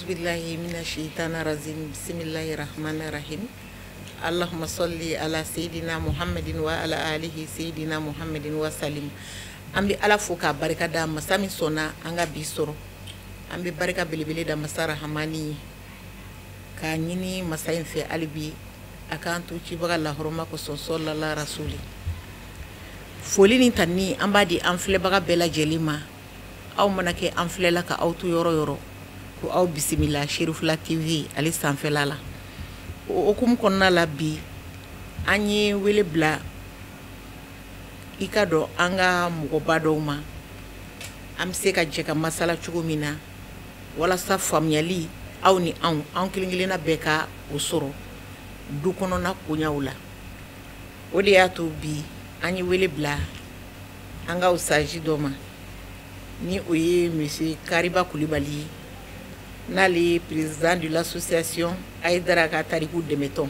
Auzubillahi mina shaitani rajim. Bismillahir rahmanir rahim. Allahumma salli ala sayyidina Muhammadin wa ala alihi sayyidina Muhammadin wa salim. An bɛ Ala fo k'a barika da masa min sɔnna an ka bi sɔrɔ. An bɛ barika belebele da masa rahamani ye, k'a ɲini masa in fɛ hali bi a k'an to cibaga lahɔrɔma kosɔn, sɔlala rasuli. Foli ni tanni an b'a di an filɛbaga bɛɛ lajɛlen ma. Aw mana kɛ an filɛla ka aw to yɔrɔ yɔrɔ, ko aw bisimila Cherifla TV ale sanfɛla la. O hukumu kɔnɔna la, bi an ye wele bila i ka dɔn an ka mɔgɔba dɔw ma, an bɛ se ka jɛ ka masala cogo min na, walasa faamuyali aw ni anw, an kelen kelenna bɛɛ ka o sɔrɔ du kɔnɔna koɲaw la. O de y'a to bi an ye wele bila an ka usaji dɔ ma, ni o ye monsieur Kariba Kulibali ye, n'ale ye président de l'association Ayidara ka tariku dɛmɛtɔn.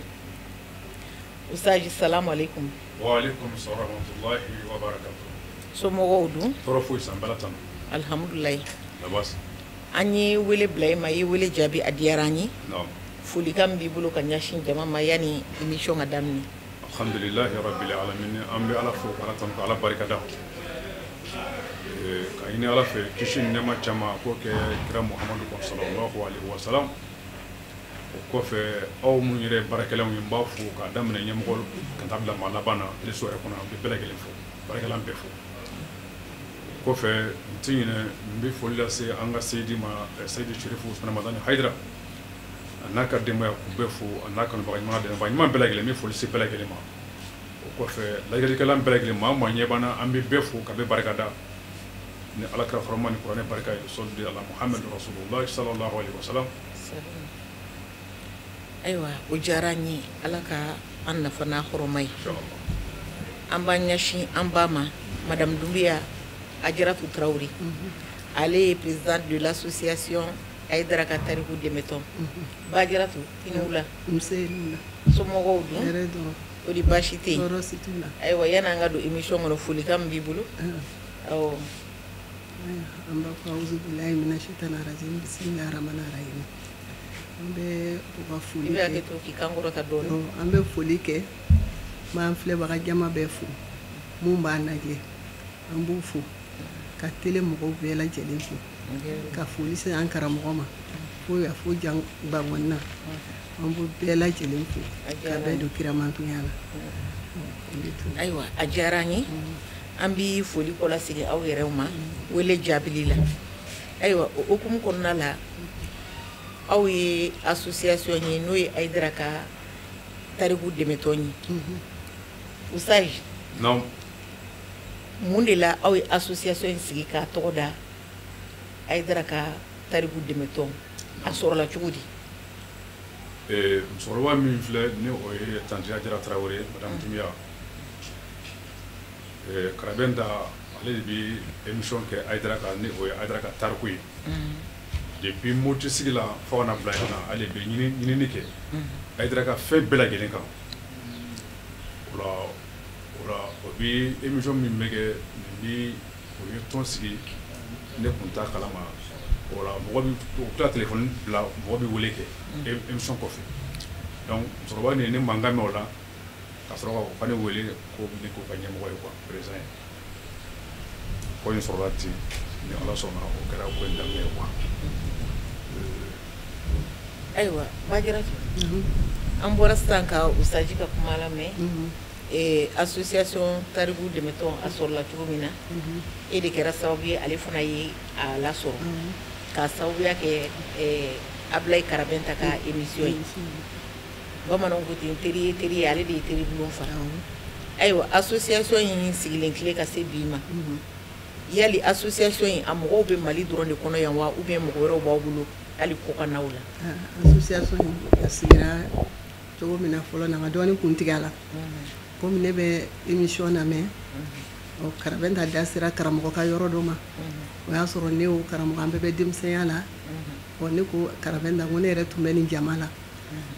Usaji, salamu aleykum. Wa aleykum salam wa rahmatullahi wa barakatuh. Somɔgɔw dun? Tɔɔrɔ foyi san bala tan. Alhamdulilayi. La baasi. An ye wele bila i ma, i ye wele jaabi, a diyara an ye. Naam. Folikan min b'i bolo ka ɲɛsin jama ma yanni émission ka daminɛ? Alhamdulillahi rabbil alamin. An bɛ Ala fo k'Ala tanu, k'Ala barikada. Ka ɲini Ala fɛ kisi ni nɛɛma caman a k'o kɛ kira Muhamadu kan, sallallahu alaihi wa salam. O kɔfɛ, aw minnu yɛrɛ ye baarakɛlaw ye, n b'a fo k'a daminɛ ɲɛmɔgɔ ka taa bila maa laban na réseau yɛrɛ kɔnɔ. An bɛ bɛɛ lajɛlen fo, baarakɛla bɛɛ fo. O kɔfɛ, n tɛ ɲinɛ, n bɛ foli lase an ka Seyidi ma, Seyidi Sherifu Usumani Madani Hayidara, a n'a ka denbaya, k'u bɛɛ fo, a n'a kanubaga ɲuman, dɛmɛbaga ɲuman bɛɛ lajɛlen, n bɛ foli se bɛɛ lajɛlen ma. O kɔfɛ, lajɛlikɛla bɛɛ lajɛlen, maa o maa ɲɛ b'an na, an bɛ bɛɛ fo ka bɛɛ barikada ni Ala kira hɔrɔma ni kuranɛ barika ye, sɔli ala Muhamadu rasulullah sallallahu alaihi wasallam. Ayiwa, o diyara an ye. Ala ka an nafa n'a hɔrɔma ye. An b'an ɲɛsin an ba ma, madame Doumbia Ajaratu Traoré. Ale ye président de l'association Ayidara ka tariku dɛmɛtɔn. Ba Ajaratu, i ni wula. Nse, i ni wula. Somɔgɔw dun? Hɛrɛ dɔrɔn. O di, baasi tɛ yen? Tɔɔrɔ si t'u la. Ayiwa, yanni an ka don émission kɔnɔ, folikan min b'i bolo? Awɔ. An b'a fɔ auzubillahi mina shaitani rajim, bisimilahi rahmani rahim. An bɛ u ka I foli bɛ kɛ. Hakɛ to k'i kan kɔrɔta dɔɔnin. An bɛ foli kɛ, n b'an filɛbaga jama bɛɛ fo, mun b'an lajɛ, an b'u fo, ka télé mɔgɔw bɛɛ lajɛlen fo, ka foli se an karamɔgɔ ma fo yan, fo jan Bangɔni na. An b'u bɛɛ lajɛlen fo ka bɛɛ don kiramantonya la. Ayiwa, a diyara an ye. An bɛ foli kɔlasegin aw yɛrɛw ma wele jaabili la. Ayiwa, o hukumu kɔnɔna la, aw ye association ye, n'o ye Ayidara ka tariku dɛmɛtɔn ye. Usaji, Naam. mun de la aw ye association in sigi k'a tɔgɔ da Ayidara ka tariku dɛmɛtɔn? A sɔrɔla cogo di? Musokɔrɔba min filɛ ni o ye tantie Ajara Tarawele, madame Doumbia, Karabɛnta, ale de bɛ émission kɛ Ayidara kan, ni o ye Ayidara ka tariku ye. Depuis Moti sigi la fo ka na bila yan na, ale de bɛ ɲinini kɛ Ayidara ka fɛn bɛɛ lajɛlen kan. O la o bɛ émission min bɛ kɛ nin bi, o ye tɔn sigi, ne tun t'a kalama. O la mɔgɔ bɛ u tila téléphone bila, mɔgɔ bɛ wele kɛ émission kɔfɛ. Donc musokɔrɔba nin ye ne mankan mɛn o la, ka sɔrɔ ka ne wele ko ne k'o ka ɲɛmɔgɔ ye quoi, président ye. Ko in sɔrɔla ten, ni Ala sɔnna, o kɛra ko in daminɛ ye quoi. Ayiwa, Bajaratu, an bɔra sisan ka Usaji ka kuma lamɛn. Association tariku dɛmɛtɔn, a sɔrɔla cogo min na, e de kɛra sababu ye ale fana ye a lasɔrɔ, k'a sababuya kɛ Abulayi Karabɛnta ka émission ye. Bamananw ko ten, teri ye teri ye, ale de ye teri bulon fa. Ayiwa, association in sigilen tile ka se bi ma, yali association in a mɔgɔw bɛ Mali dɔrɔn de kɔnɔ yan wa, ou bien mɔgɔ wɛrɛw b'aw bolo hali kɔkannaw la? Association in a sigira cogo min na fɔlɔ na, nka dɔɔnin kun tigɛ a la. Komi ne bɛ émission lamɛn, ɔ Karabɛnta da sera karamɔgɔ ka yɔrɔ dɔ ma. O y'a sɔrɔ ne o karamɔgɔ, an bɛɛ bɛ denmisɛnya la. Ɔ ne ko Karabɛnta ko ne yɛrɛ tun bɛ nin jama la.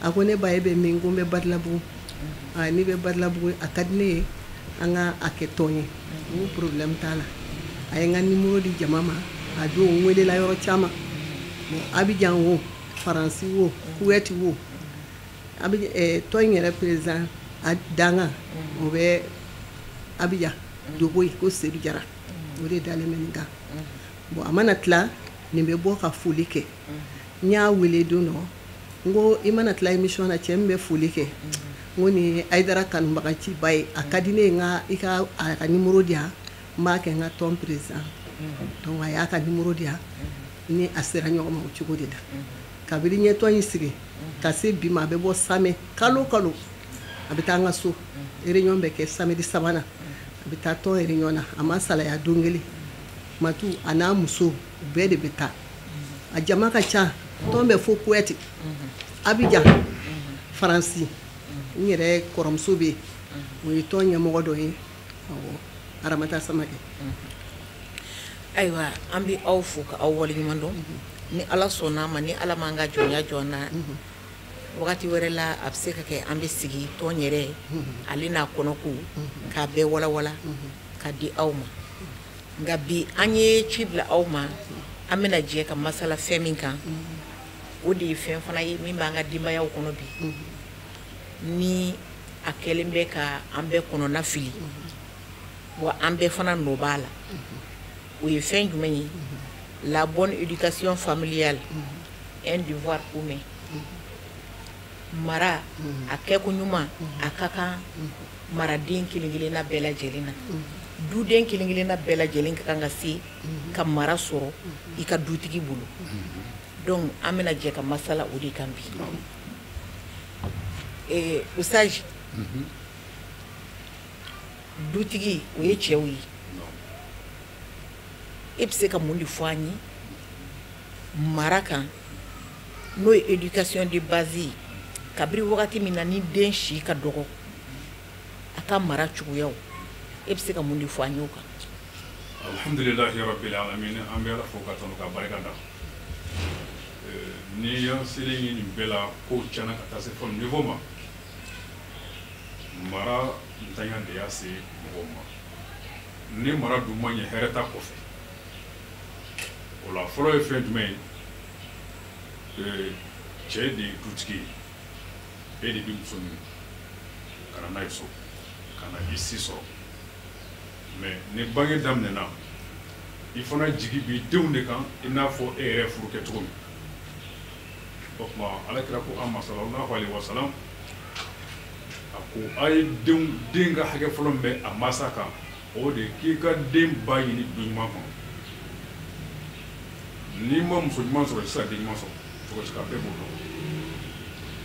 A ko ne ba, e bɛ min? Ko n bɛ Badilabugu. N'i bɛ Badilabugu, a ka di ne ye an ka a kɛ tɔn ye. N ko problème t'a la. A ye n ka numéro di jama ma. A don n welela yɔrɔ caman, bon, Abidjan, o Faransi wo, Kuwait wo, a bɛ tɔn in yɛrɛ président a dankan o bɛ Abijan Dogo ko Sedu Jara, o de dalen bɛ nin kan. Bon, a mana tila nin bɛ bɔ ka foli kɛ. N y'a wele don dɔ, n ko i mana tila émission na, cɛ min bɛ foli kɛ, n ko nin ye Hayidara kanubagaciba ye, a ka di ne ye n ka i ka a ka numéro di yan, n b'a kɛ n ka tɔn président. Donc a y'a ka numéro di yan, ni a sera ɲɔgɔn ma o cogo de la. Kabini n ye tɔn in sigi ka se bi ma, a bɛ bɔ samedi kalo kalo, a bɛ taa an ka so, réunion bɛ kɛ samedi sabanan, a bɛ taa tɔn réunion na, a ma salaya don kelen. Matu a n'a muso bɛɛ de bɛ taa, a jama ka ca, tɔn bɛ fo Kuwait, Abidjan, Faransi. N yɛrɛ kɔrɔmuso bɛ yen, o ye tɔn ɲɛmɔgɔ dɔ ye, awɔ, Aramata Samakɛ. Ayiwa, an bɛ aw fo ka aw waleɲuman dɔn. Ni Ala sɔnna a ma, ni Ala m'an ka jɔnya jɔ an na, wagati wɛrɛ la a bɛ se ka kɛ an bɛ sigi tɔn yɛrɛ ale n'a kɔnɔko k'a bɛɛ walawala ka di aw ma. Nka bi an ye ci bila aw ma, an bɛna jɛ ka masala fɛn min kan, o de ye fɛn fana ye min b'an ka denbayaw kɔnɔ bi, ni a kɛlen bɛ ka an bɛɛ kɔnɔna fili, wa an bɛɛ fana nɔ b'a la. O ye fɛn jumɛn ye? La bonne éducation familiale, un devoir commun. Mara a kɛko ɲuman, a ka kan maraden kelen kelenna bɛɛ lajɛlen na. Duden kelen kelenna bɛɛ lajɛlen ka kan ka se ka mara sɔrɔ i ka dutigi bolo. Donc an bɛna jɛ ka masala o de kan bi. Usage dutigi, o ye cɛw ye. E bɛ se ka mun de fɔ an ye mara kan, n'o ye éducation de base ye, kabini wagati min na ni den si ka dɔgɔ, a ka mara cogoyaw, e bɛ se ka mun de fɔ an ye o kan? Alhamdulilahi rabbil alamin. An bɛ Ala fo ka tanu ka barika da. Ni y'an selen ye nin bɛɛ la, kow tiɲɛna ka taa se fɔ niveau ma, mara ntanya de y'a se mɔgɔw ma. Ni mara dun ma ɲɛ, hɛrɛ t'a kɔfɛ. O la fɔlɔ ye fɛn jumɛn ye? Cɛ de ye dutigi ye, e de bɛ muso ɲini ka na n'a ye so, ka na i si sɔrɔ. Mais ni bange daminɛna, i fana jigi b'i denw de kan, i n'a fɔ e yɛrɛ furu kɛ cogo min. O tuma Ala kira ko an ma, sallallahu alaihi wa sallam, a ko a ye denw, den ka hakɛ fɔlɔ min bɛ a mansa kan, o de k'i ka den ba ɲini du ɲuman kɔnɔ. N'i ma muso ɲuman sɔrɔ, i tɛ se ka den ɲuman sɔrɔ cogo si. Ka bɛɛ b'o dɔn.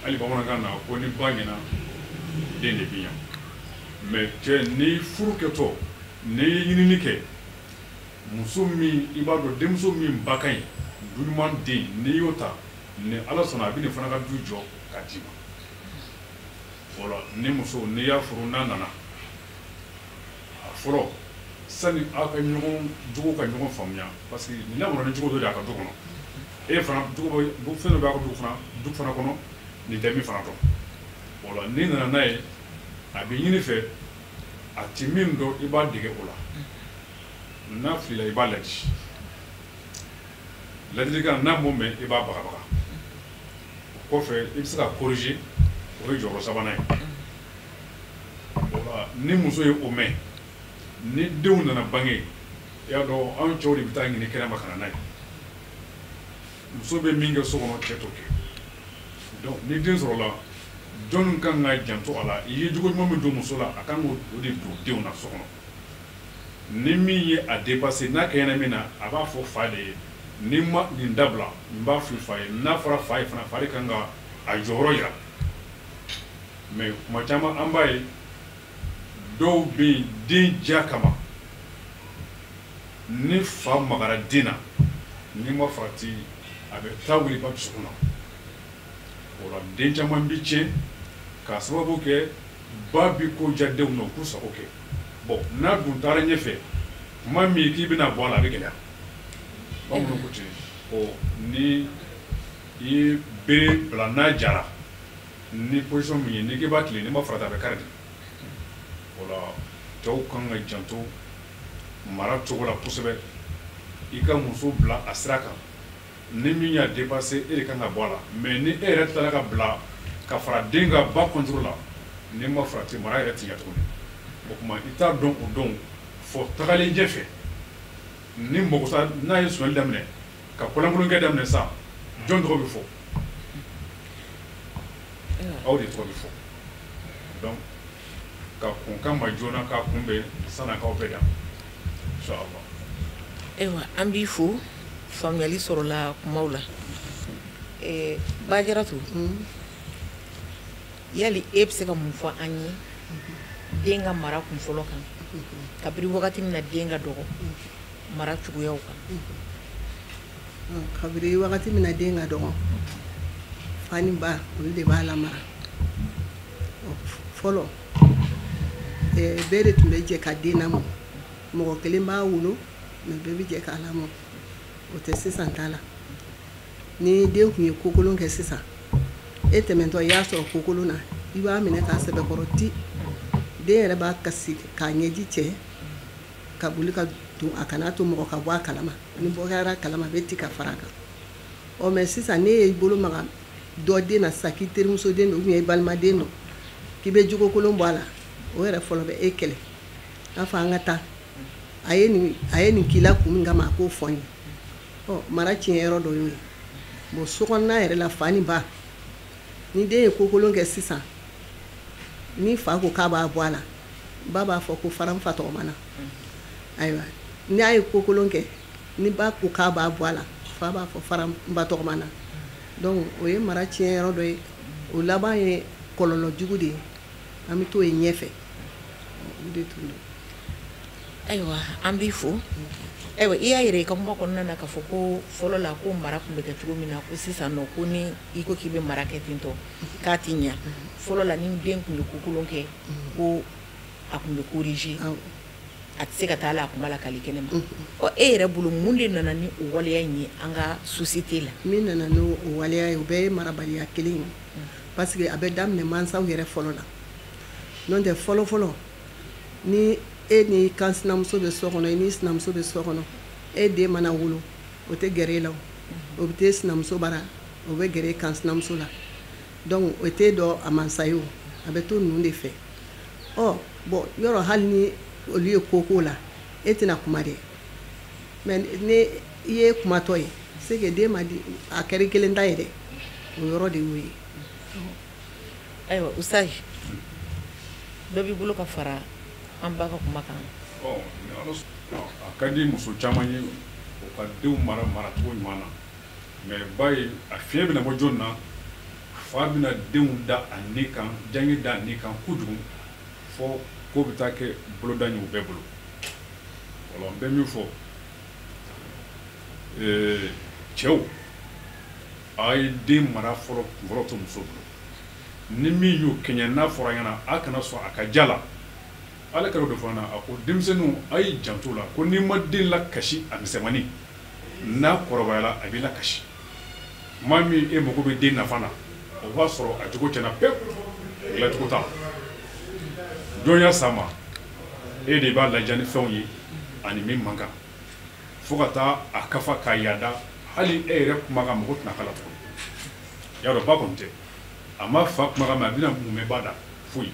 Hali bamanankan na ko ni ba ɲɛna, den de bɛ ɲa. Mais cɛ, ni furu kɛtɔ, n'i ye ɲinini kɛ, muso min i b'a dɔn, denmuso min ba ka ɲi, du ɲuman den, n'i y'o ta, ni Ala sɔnna, a bɛ nin fana ka du jɔ k'a d'i ma. O la ni muso, n'i y'a furu, n'a nana, a fɔlɔ, sani aw ka ɲɔgɔn jogo ka ɲɔgɔn faamuya, parce que nin lamɔna ni cogo dɔ de ye a ka du kɔnɔ, e fana jogo bɛ fɛn dɔ b'a ka du fana kɔnɔ, nin tɛ min fana dɔn. O la n'i nana n'a ye, a bɛ ɲini fɛ, a ti min dɔn, i b'a dege o la. N'a filila, i b'a ladi ladilikan, n'a m'o mɛn, i b'a bagabaga. O kɔfɛ, i bɛ se ka corriger, o ye jɔyɔrɔ sabanan ye. O la ni muso ye o mɛn, ni denw nana bange, i y'a dɔn, anw cɛw de bɛ taa ɲini kɛnɛma ka na n'a ye. Muso bɛ min kɛ so kɔnɔ, cɛ t'o kɛ. Donc ni den sɔrɔla, jɔnni kan ka janto a la? I ye jogo ɲuman min don muso la, a kan k'o de don denw na so kɔnɔ. Ni min ye a dépassé, n'a kɛɲɛna min na, a b'a fɔ fa de ye: ni ma nin dabila, n b'a f'i fa ye. N'a fɔra fa ye fana, fa de kan ka a jɔyɔrɔ yira. Mais kuma caman, an b'a ye dɔw bɛ yen, den diya kama, ni fa magara den na, n'i ma farati, a bɛ taa wuli ba dusukun na. O la den caman bi tiɲɛ k'a sababu kɛ ba bi ko diya denw na, u k'u sago kɛ. Bon, n'a dun taara ɲɛfɛ, tuma min k'i bɛna bɔ a la, a bɛ gɛlɛya. Bamananw ko ten ɔ, ni i ye bere bila, n'a jara ni position min ye, n'i k'i b'a tilen, n'i ma farati, a bɛ kari de. O la cɛw kan ka janto mara cogo la kosɛbɛ. I ka muso bila a sira kan. Ni min y'a dépassé, e de kan ka bɔ a la. Mais ni e yɛrɛ tilala ka bila ka fara den ka ba contre la, n'i ma farati, mara yɛrɛ ti ɲɛ tuguni. O tuma i t'a dɔn o don fɔ tagalen ɲɛfɛ, ni mɔgɔ sa n'a ye sonyali daminɛ ka kɔlankolonkɛ daminɛ sisan, jɔn tɔgɔ bɛ fɔ? Aw de tɔgɔ bɛ fɔ. Donc ka kun ka ma joona k'a kunbɛn san'a k'aw bɛɛ dan, inchallah. Ayiwa, an b'i fo, faamuyali sɔrɔla kumaw la. Bajaratu, yali e bɛ se ka mun fɔ an ye den ka mara kun fɔlɔ kan, kabini wagati min na den ka dɔgɔ, mara cogoyaw kan? Kabini wagati min na den ka dɔgɔ, fa ni ba, olu de b'a lamara fɔlɔ. Bɛɛ de tun bɛ jɛ ka den lamɔ. Mɔgɔ kelen b'a wolo, mais bɛɛ bɛ jɛ k'a lamɔ. O tɛ sisan ta la. Ni den tun ye kokolon kɛ sisan, e tɛmɛntɔ i y'a sɔrɔ kokolon na, i b'a minɛ k'a sɛbɛkɔrɔ ti. Den yɛrɛ b'a kasi k'a ɲɛji cɛ ka boli ka don, a kana to mɔgɔ ka bɔ a kalama. Ni bɔ kɛra kalama, a bɛ ti ka fara a kan. Ɔ, mais sisan, ne y'i bolo maga dɔ den na sisan, k'i terimuso den don ou bien i balimaden don, k'i bɛ jogokolon bɔ a la, o yɛrɛ fɔlɔ bɛ e kɛlɛ, a fɔ an ka taa, a ye nin k'i la kun min kama, a k'o fɔ n ye. Ɔ, mara tiɲɛ yɔrɔ dɔ y'o ye. Bon, sokɔnɔna yɛrɛ la, fa ni ba, ni den ye kokolon kɛ sisan, ni fa ko k'a b'a bɔ a la, ba b'a fɔ ko fara n fa tɔgɔma na. Ayiwa, n'a ye kokolon kɛ, ni ba ko k'a b'a bɔ a la, fa b'a fɔ fara n ba tɔgɔma na. Donc o ye mara tiɲɛ yɔrɔ dɔ ye. O laban ye kɔlɔlɔ jugu de ye, an bɛ t'o ye ɲɛfɛ. O de tun don. Ayiwa, an b'i fo. Ayiwa, i y'a yɛrɛ i ka kuma kɔnɔna na k'a fɔ ko fɔlɔ la, ko mara tun bɛ kɛ cogo min na, ko sisan nɔ, ko ni i ko k'i bɛ mara kɛ ten tɔ, k'a ti ɲɛ. Fɔlɔ la, ni den tun bɛ kokolon kɛ, ko a tun bɛ corriger, a tɛ se ka taa la a kuma la kali kɛnɛ ma. Ɔ, e yɛrɛ bolo, mun de nana ni o waleya in ye an ka société la? Min nana n'o o waleya ye, o bɛɛ ye marabaliya kelen ye, parce que a bɛ daminɛ mansaw yɛrɛ fɔlɔ la. N'o tɛ, fɔlɔ fɔlɔ, ni e ni kan sinamuso bɛ so kɔnɔ, i ni sinamuso bɛ so kɔnɔ, e den mana wolo, o tɛ gɛrɛ e la. O bɛ t'e sinamuso bara, o bɛ gɛrɛ e kan sinamuso la. Donc o t'e dɔn a mansa ye. O a bɛ to ninnu de fɛ. Ɔ bon, yɔrɔ hali ni olu ye ko k'o la, e tɛna kuma dɛ. Mais ni i ye kumatɔ ye, c'est que den ma di a kɛra i kelen ta ye dɛ. O yɔrɔ de y'o ye. Ayiwa, Ustaz, dɔ b'i bolo ka fara an ba ka kuma kan? Ɔ, ni Ala sɔnna, a ka di muso caman ye u ka denw mara maracogo ɲuman na. Mais ba ye, a fiɲɛ bɛna bɔ jɔn na? Fa bɛna denw da a ni kan, jange da a ni kan kojugu, fɔ ko bɛ taa kɛ boloda ye u bɛɛ bolo. Wala n bɛ min fɔ, cɛw, a ye den mara fɔlɔ kunfɔlɔ to muso bolo. Ni min y'o kɛɲɛ n'a fɔra ɲɛna, a kana sɔn a ka ja la. Ala kɛra o de fɔ an na, a ko denmisɛnninw, a y'i janto la ko n'i ma den la kasi a misɛnmanin, n'a kɔrɔbayara, a b'i la kasi. Maa min e mago bɛ den nafa na, o b'a sɔrɔ a jogo tiɲɛna pewu, dilancogo t'a la. Jɔn y'a s'a ma, e de b'a ladiya ni fɛnw ye ani min man kan, fo ka taa a kafa k'a yaada. Hali e yɛrɛ kumakan, mɔgɔ tɛna k'a la tuguni. Y'a dɔn, ba kɔni tɛ a ma fa kumakan mɛn, a bɛna mun mɛn ba da? Foyi,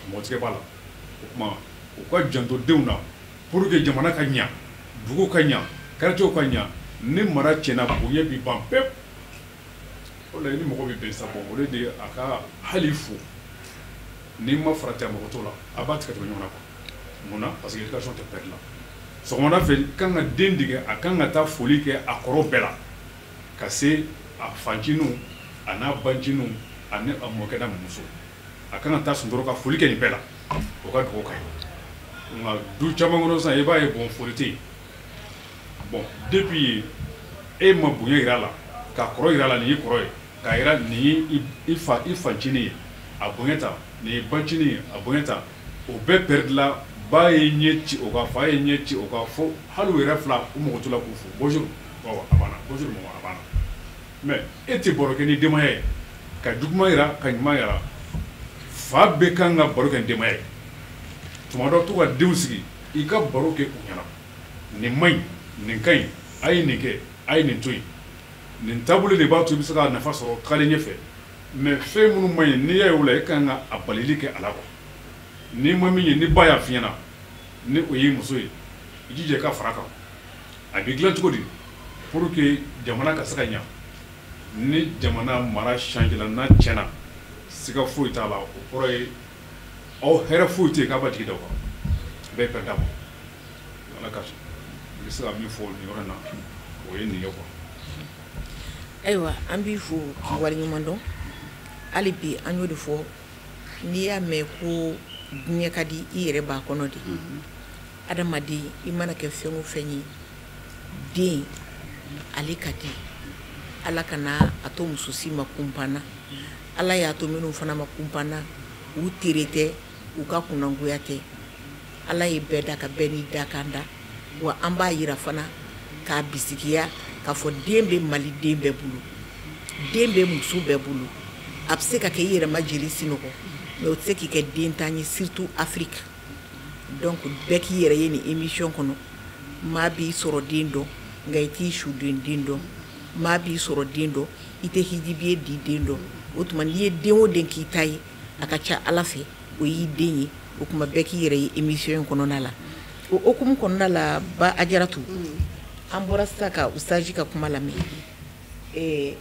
mɔgɔ tigɛ b'a la. O tuma u ka janto denw na pour que jamana ka ɲa, dugu ka ɲa, quartier ka ɲa. Ni mara tiɲɛna, bonya bi ban pewu. O la i ni mɔgɔ bɛ bɛn sa. Bon, o de ye a ka hali fo n'i ma farati, a mɔgɔ t'o la, a b'a tigɛ tigɛ ɲɔgɔn na quoi. Mun na? Parce que éducation tɛ perdre la. Sɔgɔmada fɛ, i kan ka den dege, a kan ka taa foli kɛ a kɔrɔ bɛɛ la, ka se a fancininw a n'a bancininw ani a mɔkɛ n'a mɔmuso. A kan ka taa Suntɔrɔ ka foli kɛ nin bɛɛ la, o ka dugawu k'a ye. Nka du caman kɔnɔ sisan, i b'a ye, bon, foli tɛ yen. Bon, depuis e ma bonya yira a la, ka kɔrɔ yira a la, nin y'i kɔrɔ ye, k'a yira nin ye i fa, i fancinin ye, a bonya ta, nin ye bancinin ye, a bonya ta, o bɛɛ perdre la. Ba ye ɲɛ ci o kan, fa ye ɲɛ ci o kan, fo hali u yɛrɛ fila, u mago t'u la k'u fo. Bonjour baba, a banna. Bonjour maman, a banna. Mais e tɛ baro kɛ ni denbaya ye, ka juguman yira, ka ɲuman yira. Fa bɛɛ kan ka baro kɛ ni denbaya ye tuma dɔ, to ka denw sigi, i ka baro kɛ u ɲɛna: nin man ɲi, nin ka ɲi, a ye nin kɛ, a ye nin to yen. Nin taabolo de b'a to i bɛ se ka nafa sɔrɔ tagalen ɲɛfɛ. Mais fɛn minnu man ɲi, n'i y'a ye o la, e ka kan ka a balili kɛ a la quoi. N'i ma min ye, ni ba y'a f'i ɲɛna, ni o y'i muso ye, i jija i ka fara kan. A bɛ dilan cogo di pour que jamana ka se ka ɲa? Ni jamana mara changé la, n'a tiɲɛna, siga foyi t'a la, o kɔrɔ ye aw hɛrɛ foyi tɛ yen k'a b'a jigi da o kan. Bɛɛ perdant ma. Ala ka n bɛ se ka min fɔ nin yɔrɔ in na, o ye nin ye quoi. Ayiwa, an b'i fo k'i waleɲuman dɔn. Hali bi an y'o de fɔ, n'i y'a mɛn ko diɲɛ ka di, i yɛrɛ b'a kɔnɔ de. Adamaden, i mana kɛ fɛn o fɛn ye, den ale ka di. Ala kana a to muso si ma kunpanna. Ala y'a to minnu fana ma kunpanna, u tere tɛ, u ka kunnangoya tɛ. Ala ye bɛɛ da ka bɛɛ n'i dakan da. Wa an b'a yira fana k'a bisigiya k'a fɔ den bɛ Mali den bɛɛ bolo, den bɛ muso bɛɛ bolo. A bɛ se ka kɛ i yɛrɛ ma jeli sinɔgɔ, mais o tɛ se k'i kɛ den tan ye, surtout Afrique. Donc bɛɛ k'i yɛrɛ ye nin émission kɔnɔ. Maa b'i sɔrɔ den dɔn, nka i t'i su den den dɔn. Maa b'i sɔrɔ den dɔn, i tɛ hijibiye di den dɔn. O tuma n'i ye den o den k'i ta ye, a ka ca Ala fɛ o y'i den ye. O tuma bɛɛ k'i yɛrɛ ye émission in kɔnɔna la. O hokumu kɔnɔna la, ba Ajaratu, an bɔra sisan ka Usitazi ka kuma lamɛn. E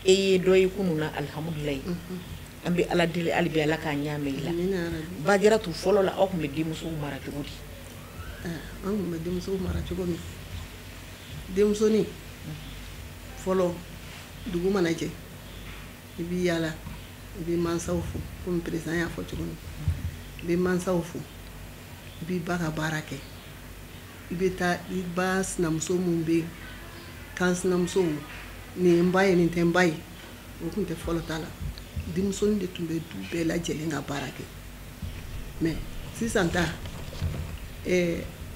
ye dɔ ye kunun na, alihamudulilayi. An bɛ Ala deli hali bi, Ala k'a ɲɛ mɛn i la. Ba Ajaratu, fɔlɔ la aw tun bɛ denmusow mara cogo di? An tun bɛ denmusow mara cogo min, denmusonin fɔlɔ, dugu mana jɛ, i b'i yaala, i bɛ mansaw fo, komi président y'a fɔ cogo min. I bɛ mansaw fo, i b'i ba ka baara kɛ, i bɛ taa i ba sinamuso min bɛ yen, kan sinamusow, nin ye n ba ye, nin tɛ n ba ye, o tun tɛ fɔlɔ ta la. Denmusonin de tun bɛ du bɛɛ lajɛlen ka baara kɛ. Mais sisan ta,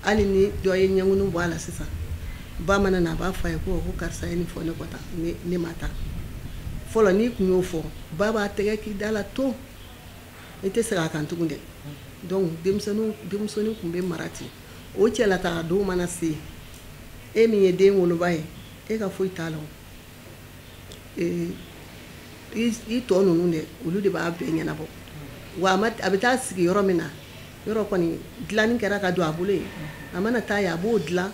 hali ni dɔ ye ɲɛŋunu bɔ a la sisan, ba mana na, a b'a fɔ a ye ko karisa ye nin fɔ ne kɔ tan, ne ma taa. Fɔlɔ n'i tun y'o fɔ, ba b'a tɛgɛ k'i da la to, i tɛ segin a kan tugun dɛ. Donc denmusonin tun bɛ mara ten. O cɛlataga don mana se, e min ye den woloba ye, e ka foyi t'a la o. I tɔ ninnu dɛ, olu de b'a bɛɛ ɲɛnabɔ. Wa a bɛ taa sigi yɔrɔ min na, yɔrɔ kɔni dilanni kɛra ka don a bolo yen, a mana taa yen, a b'o dilan.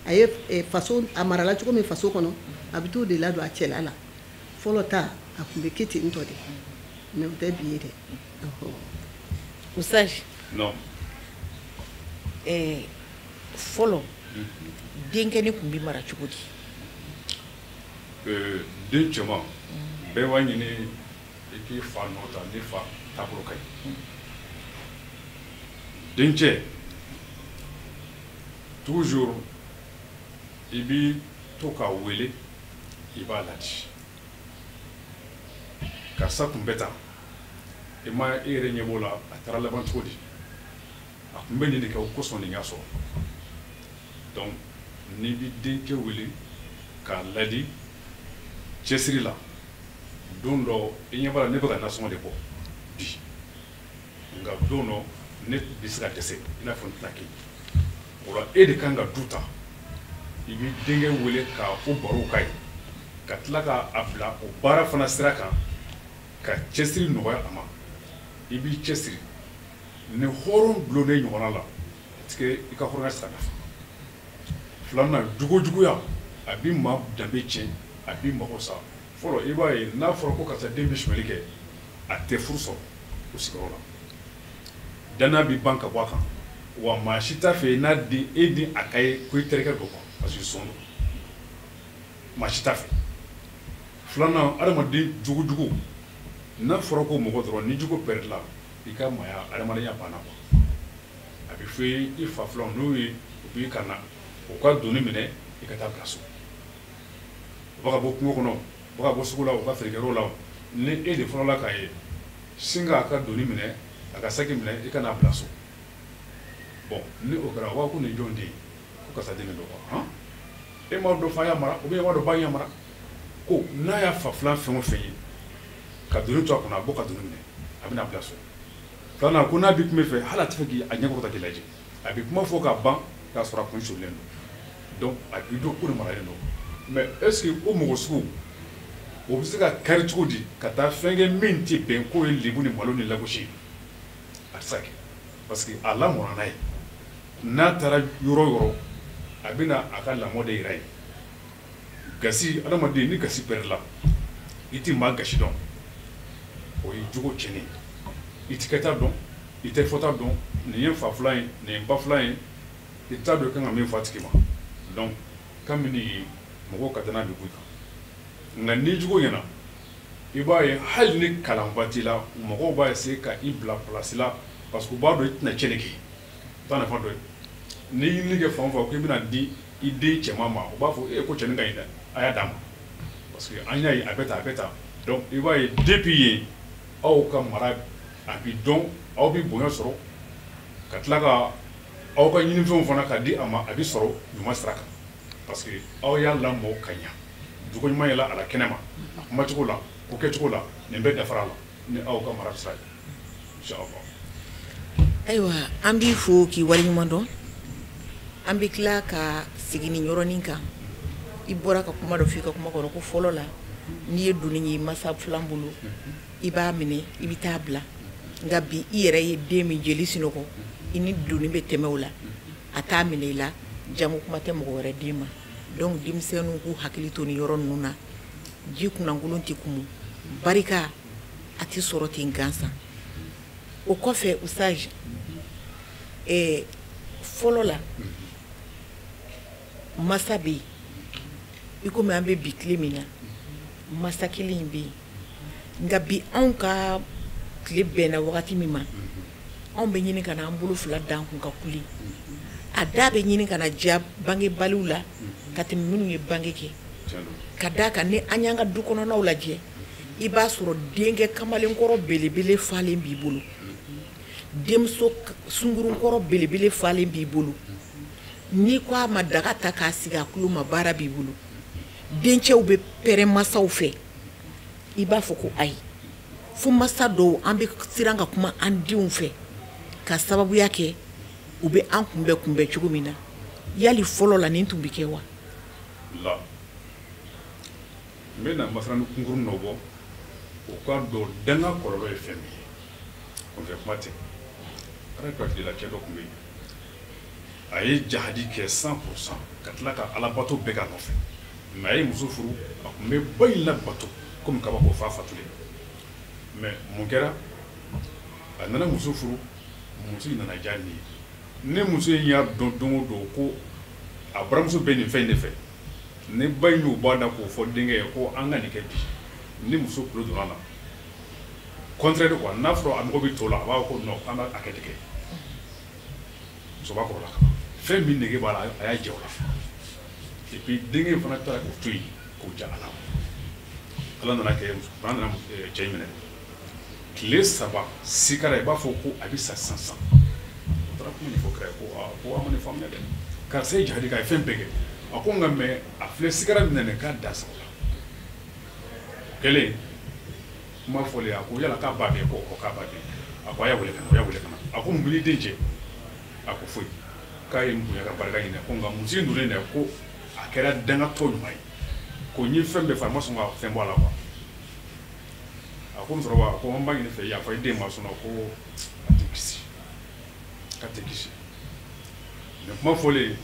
A ye faso a marala cogo min faso kɔnɔ, a bɛ t'o de ladon a cɛla la. Fɔlɔ ta, a tun bɛ kɛ ten tɔ de, mais o tɛ bi ye dɛ. Usitazi. Non. Fɔlɔ denkɛnin tun bɛ mara cogo di? Den cɛman, bɛɛ b'a ɲini i k'i fa nɔ ta, ni fa taabolo ka ɲi. Dencɛ, toujours i b'i to k'a wele, i b'a ladi. Karisa tun bɛ tan, i ma e yɛrɛ ɲɛ b'o la, a taara laban cogo di? A tun bɛ nin de kɛ, o kosɔn nin y'a sɔrɔ. Donc n'i bɛ dencɛ wele k'a ladi cɛsiri la, don dɔ i ɲɛ b'a la, ne bɛ ka nasɔngɔ de bɔ bi, nka don dɔ ne bɛ se ka dɛsɛ, i n'a fɔ n tɛna kɛ. O la e de kan ka du ta, i b'i denkɛ wele k'a o baro k'a ye, ka tila k'a bila o baara fana sira kan, ka cɛsiri nɔgɔya a ma. I b'i cɛsiri ni hɔrɔn gulonnen ɲɔgɔnna la, parce que i ka hɔrɔnya sira nafa. Filanan, jogojuguya, a bɛ maa danbe tiɲɛ, a b'i mago sa. Fɔlɔ i b'a ye, n'a fɔra ko karisa den bɛ sonyali kɛ, a tɛ furu sɔrɔ o sigiyɔrɔ la. Danaya bɛ ban ka bɔ a kan. Wa maa si t'a fɛ n'a den e den a ka ye ko i terikɛ don quoi, parce que sɔn don, maa si t'a fɛ. Filanan, adamaden jogojugu, n'a fɔra ko mɔgɔ dɔrɔn ni jogo pɛrɛla, i ka maaya adamadenya banna quoi. A bɛ fɔ i fa filanw n'o ye, u b'i ka na u ka doni minɛ, i ka taa bila so. U bɛ ka bɔ kungo kɔnɔ, u bɛ ka bɔ sugu la, u ka feerekɛyɔrɔ la, ni e de fɔlɔla k'a ye sin k'a ka doni minɛ, a ka saki minɛ, i ka n'a bila so. Bon, ni o kɛra, u b'a fɔ ko nin jɔn den ye? Ko karisa den de don quoi. Han, e m'a dɔn fa y'a mara, ou bien e m'a dɔn ba y'a mara? Ko n'a y'a fa filan fɛn o fɛn ye ka doni to a kunna, a bɔ ka doni minɛ, a bɛna bila so. Filanan, ko n'a bɛ kuma i fɛ, hali a tɛ fɛ k'i a ɲɛkɔrɔ ta k'i lajɛ, a bɛ kuma fɔ ka ban k'a sɔrɔ a kun surunnen don. Donc a b'i dɔn ko de maralen don. Mais est ce que o mɔgɔ sugu o bɛ se ka kari cogo di ka taa fɛn kɛ min tɛ bɛn k'o ye lebu ni malo ni lagosi ye? A tɛ se ka kɛ, parce que a lamɔna n'a ye. N'a taara yɔrɔ o yɔrɔ, a bɛna a ka lamɔ de yira yen. Gasi, adamaden ni gasi pɛrɛla, i tɛ maa gasi dɔn, o ye jogo tiɲɛnen ye. I tɛ kɛta dɔn, i tɛ fɔta dɔn, nin ye fa filan ye, nin ye ba filan ye, i t'a dɔn i kan ka min fɔ a tigi ma. Donc kabini yen, mɔgɔw ka danaya bɛ bɔ i kan. Nka ni jogo ɲɛna, i b'a ye hali ni kalanba t'i la, mɔgɔw b'a essayer ka i bila place la, parce que u b'a dɔn i tɛna tiɲɛni kɛ. O t'a nafa dɔ ye. N'i ye ɲinini kɛ fan o fan k'i bɛna di i den cɛman ma, u b'a fɔ e ko cɛnin ka ɲi dɛ, a y'a d'a ma, parce que an y'a ye a bɛ tan, a bɛ tan. Donc i b'a ye depuis yen, aw ka mara a bi dɔn, aw bɛ bonya sɔrɔ, ka tila ka aw ka ɲinifɛnw fana ka di a ma, a bɛ sɔrɔ ɲuman sira kan, parce que aw y'a lamɔ ka ɲa, jogo ɲuman yɛlɛ a la kɛnɛ ma, a kumacogo la, ko kɛcogo la, nin bɛɛ dafara la ni aw ka mara sira ye, inchallah. Ayiwa, an b'i fo k'i waleɲuman dɔn. An bɛ tila ka segin nin yɔrɔnin kan. I bɔra ka kuma dɔ fɔ i ka kuma kɔnɔ ko fɔlɔ la, n'i ye doni ye masa filan bolo, i b'a minɛ, i bɛ taa bila. Nka bi, i yɛrɛ ye den min jeli sunɔgɔ, i ni doni bɛ tɛmɛ o la, a t'a minɛ i la, jango kuma tɛ mɔgɔ wɛrɛ den ma. Donc denmisɛnninw k'u hakili to nin yɔrɔ ninnu na. Ji kunnankolon tɛ kumu, barika a tɛ sɔrɔ ten gansan. O kɔfɛ, Ustage, fɔlɔ la, masa bɛ yen, i komi an bɛ bi tile min na, masa kelen in bɛ yen. Nka bi, anw ka tile bɛnna wagati min ma, anw bɛ ɲini ka na an bolo fila d'an kun ka kule. A da bɛ ɲini ka na diya bangebaliw la ka tɛmɛ minnu ye bange kɛ, ka d'a kan ni an y'an ka du kɔnɔnaw lajɛ, i b'a sɔrɔ denkɛ kamalenkɔrɔ belebele falen b'i bolo, denmuso sunkurunkɔrɔ belebele falen b'i bolo. N'i ko a ma daga ta k'a sigi a tulo ma, baara b'i bolo. Dencɛw bɛ pɛrɛn masaw fɛ, i b'a fɔ ko ayi. Fo masa dɔw, an bɛ siran ka kuma an denw fɛ ka sababuya kɛ u bɛ an kunbɛn kunbɛn cogo min na. Yali fɔlɔ la, nin tun bɛ kɛ wa? La, n bɛna masalanin kunkurun dɔ bɔ o ka dɔn danga kɔlɔlɔ ye fɛn min ye. Kunfɛ kuma tɛ. Ala ka tile la, cɛ dɔ tun bɛ yen, a ye jahadi kɛ 100%, ka tila ka alabato bɛɛ k'a nɔfɛ. Mais a ye muso furu, a tun bɛ ba in labato komi kabako f'a fatulen. Mais mun kɛra? A nana muso furu, muso in nana diya nin ye. Ni muso in y'a dɔn don o don ko a baramuso bɛ nin fɛn in de fɛ, ni ba in y'o bɔ a da k'o fɔ denkɛ ye ko an ka nin kɛ bi, ni muso tulo donna a la, contraire quoi, n'a fɔra a mago bɛ to la, a b'a fɔ ko non, k'an b'a kɛ ten kɛ. Muso b'a kɔrɔ la ka ban, fɛn min nege b'a la, a y'a jɛ o la. Et puis denkɛ in fana taara k'o to yen k'o ja a la. Ala nana kɛ, bana nana cɛ in minɛ, tile 3 sikara, i b'a fɔ ko a bɛ sa sisan sisan. O taara kuma ɲɛfɔ kira ye ko aa, ko an ma nin faamuya dɛ, karisa ye jahadi kɛ, a ye fɛn bɛɛ kɛ. A ko nka mais a filɛ sikara min na nin k'a da sago la. O kɛlen, kuma fɔlen, a ko yala k'a ba bɛ yen? Ko k'a ba bɛ yen. A ko a y'a wele ka na. O y'a wele ka na. A ko mun b'i den cɛ? A ko foyi, k'a ye n bonya ka barika ɲini. Ko nka muso in donnen dɛ, ko a kɛra dangatɔ ɲuman ye, ko n ye fɛn bɛɛ fɔ, a ma sɔn ka fɛn bɔ a la quoi. A ko musokɔrɔba, ko an b'a ɲini fɛ, yafa i den ma, sɔnna ko a tɛ kisi, k'a tɛ kisi. Nin kuma fɔlen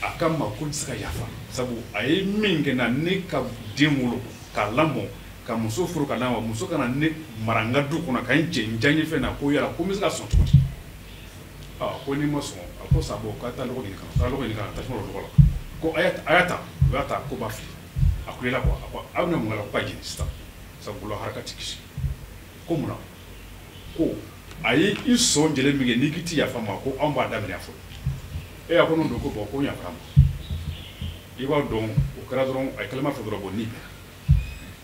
a ka ma, ko n tɛ se ka yafa, sabu a ye min kɛ na, ne ka den wolo k'a lamɔ, ka muso furu ka d'a ma, muso kana ne mara n ka du kɔnɔ, ka n jɛ n diyaɲɛ fɛn na, ko yala ko n bɛ se ka sɔn cogo di? Aa, ko n'i ma sɔn, a ko sa, bɔ k'a taa lɔgɔ ɲini ka na. Taa lɔgɔ ɲini ka na, tasuma don lɔgɔ la. Ko a y'a ta, u y'a ta, ko b'a fili. A kulela quoi. A ko aw bɛna mun k'a la? Ko ka jeni sisan, sabula haraka tɛ kisi. Ko mun na? Ko a ye i sɔn jɛlen min kɛ, n'i k'i ti yafa ma, ko anw b'a daminɛ fɔlɔ. E a ko n'o don, ko bon, ko n yafara ma. I b'a dɔn, o kɛra dɔrɔn, a ye kalama fɔ dɔrɔn, bon, ni bɛnna.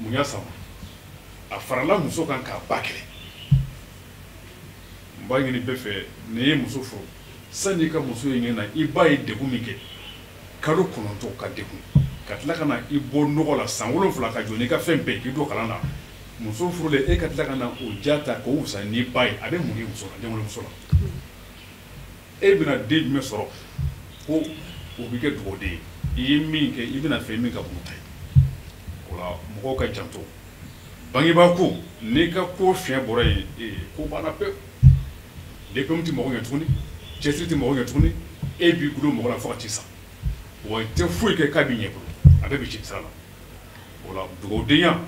Mun y'a sama? A farala muso kan k'a ba kɛlɛ. N b'a ɲini bɛɛ fɛ, n'i ye muso furu, sanni i ka muso ye ɲɛ na, i ba ye degun min kɛ kalo 9 ka degun, ka tila ka na i bɔ nɔgɔ la san 7, ka jɔ n'i ka fɛn bɛɛ, k'i don kalan na, muso furulen, e ka tila ka na o ja ta k'o wusa n'i ba ye, a bɛ mun ye muso la, denwolomuso la? E bɛna den jumɛn sɔrɔ ko o bɛ kɛ dugawuden ye? I ye min kɛ, i bɛna fɛn min ka bon ta ye. O la mɔgɔw ka janto bangebaa ko, n'i ka ko fiɲɛ bɔra yen, ko banna pewu. Diplôme tɛ mɔgɔ ɲɛ tuguni, cɛsiri tɛ mɔgɔ ɲɛ tuguni, e b'i gulon mɔgɔ la fo ka t'i sa. Wa i tɛ foyi kɛ k'a b'i ɲɛ bolo, a bɛɛ bɛ ci sira la. O la dugawudenya,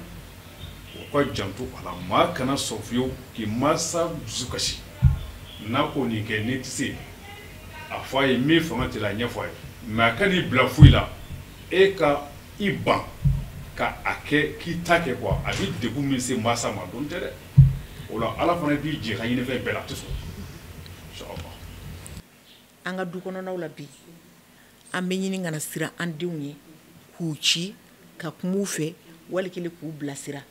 o ka janto a la. Maa kana sɔn fiyewu k'i mansa dusu kasi. N'a ko nin kɛ, n'i tɛ se, a fɔ a ye min fanga t'i la, a ɲɛfɔ a ye. Mais a kan'i bila foyi la, e ka i ban ka a kɛ k'i ta kɛ quoi. A bɛ degun min se mansa ma, dɔn tɛ dɛ. O la Ala fana b'i jɛ ka ɲini fɛn bɛɛ la, a tɛ sɔrɔ inchallah. An ka du kɔnɔnaw la bi, an bɛ ɲini ka na siran an denw ye, k'u ci ka kuma u fɛ, wali kelen k'u bilasira.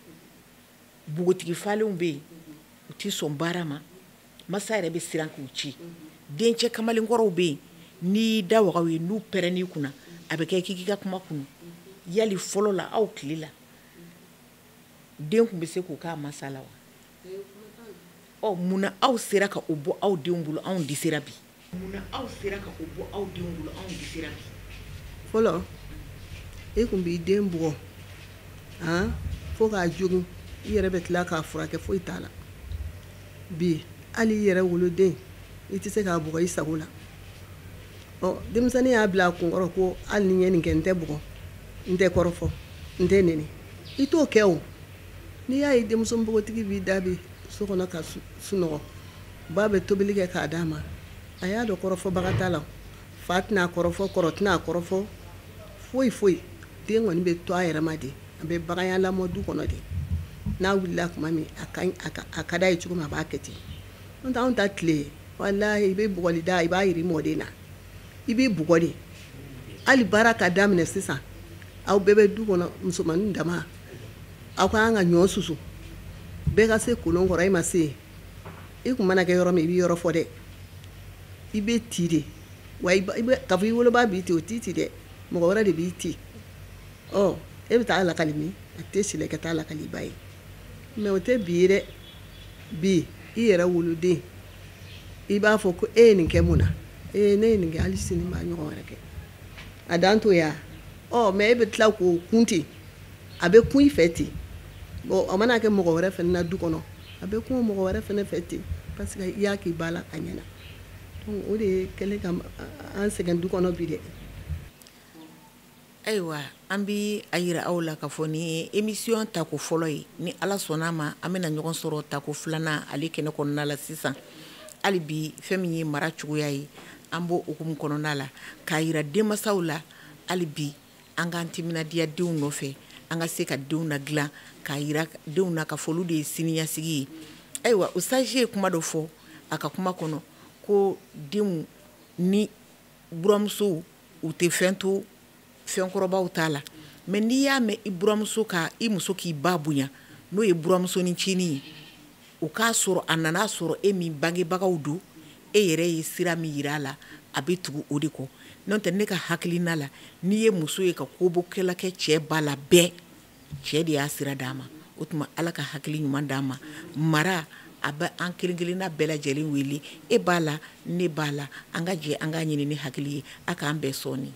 Npogotigi falenw bɛ yen, u tɛ sɔn baara ma, masa yɛrɛ bɛ siran k'u ci. Dencɛ kamalenkɔrɔw bɛ yen, n'i y'i da waga u ye, n'u pɛrɛnn'i kunna, a bɛ kɛ k'i k'i ka kuma kunu. Yali fɔlɔ la, aw tile la, den tun bɛ se k'o k'a masa la wa? Ɔ, munna aw sera ka o bɔ aw denw bolo, anw dɛsɛra bi? Munna aw sera ka o bɔ aw denw bolo, anw dɛsɛra bi? Fɔlɔ, e tun b'i den bugɔ han fo k'a jogin, i yɛrɛ bɛ tila k'a furakɛ, foyi t'a la. Bi, hali i yɛrɛ woloden, i tɛ se k'a bugɔ i sago la. Ɔ, denmisɛnnin y'a bila a kunkɔrɔ ko hali ni n ye nin kɛ, n tɛ bugɔ, n tɛ kɔrɔfɔ, n tɛ nɛni, i t'o kɛ. O n'i y'a ye denmuso npogotigi b'i da bi so kɔnɔ ka sunɔgɔ, ba bɛ tobili kɛ k'a d'a ma, a y'a dɔn kɔrɔfɔbaga t'a la, fa tɛna a kɔrɔfɔ, kɔrɔ tɛna a kɔrɔfɔ, foyi foyi. Den kɔni bɛ to a yɛrɛ ma de, a bɛ baganya lamɔ du kɔnɔ de. N'a wulila tuma min, a ka d'a ye cogo min, a b'a kɛ ten. N'o tɛ anw ta tile, walahi, i bɛ bugɔli da, i b'a yiri mɔden na, i b'i bugɔ de. Hali baara ka daminɛ sisan, aw bɛɛ bɛ du kɔnɔ, musomanin dama, aw ka kan ka ɲɔ susu, bɛɛ ka se kolon kɔrɔ. E ma se yen, i kun mana kɛ yɔrɔ min, i bɛ yɔrɔ fɔ dɛ, i bɛ ci de. Wa i bɛ k'a fɔ i woloba b'i ci, o t'i ci dɛ, mɔgɔ wɛrɛ de b'i ci. Ɔ, e bɛ taa lakali min, a tɛ sila ka taa lakali i ba ye. Mais o tɛ bi ye dɛ. Bi, i yɛrɛ woloden, i b'a fɔ ko e ye nin kɛ mun na? Ee, ne ye nin kɛ, hali sini n b'a ɲɔgɔn wɛrɛ kɛ. A dan t'o ya. Ɔ, mais e bɛ tila k'o kun ten, a bɛ kun i fɛ ten. Bon, a mana kɛ mɔgɔ wɛrɛ fana na du kɔnɔ, a bɛ kun mɔgɔ wɛrɛ fana fɛ ten, parce que i y'a k'i ba la a ɲɛna. Donc o de ye kɛlen ka an sɛgɛn du kɔnɔ bi dɛ. Ayiwa, an bɛ a yira aw la k'a fɔ ni ye émission tako fɔlɔ ye. Ni Ala sɔnna a ma, an bɛna ɲɔgɔn sɔrɔ tako filanan ale kɛnɛ kɔnɔna la. Sisan, hali bi, fɛn min ye mara cogoya ye, an b'o hukumu kɔnɔna la k'a yira denmansaw la, hali bi an k'an timinadiya denw nɔfɛ, an ka se ka denw na dilan, k'a yira denw na ka fɔ olu de ye siniɲɛsigi ye. Ayiwa, Usitazi ye kuma dɔ fɔ a ka kuma kɔnɔ ko denw ni buramusow, u tɛ fɛn to fɛnkɔrɔbaw t'a la. Mais n'i y'a mɛn i buramuso ka i muso k'i ba bonya, n'o ye buramusonin cinin ye, o k'a sɔrɔ a nana sɔrɔ e min bangebagaw don, e yɛrɛ ye sira min yira a la, a bɛ tugu o de kɔ. N'o tɛ, ne ka hakilina la, n'i ye muso ye ka kobokɛla kɛ cɛ ba la, bɛɛ cɛ de y'a sira d'a ma. O tuma, Ala ka hakili ɲuman d'an ma. Mara a bɛ an kelen kelenna bɛɛ lajɛlen wele, e b'a la, ne b'a la, an ka jɛ an k'a ɲini ni hakili ye. A k'an bɛɛ sɔɔni.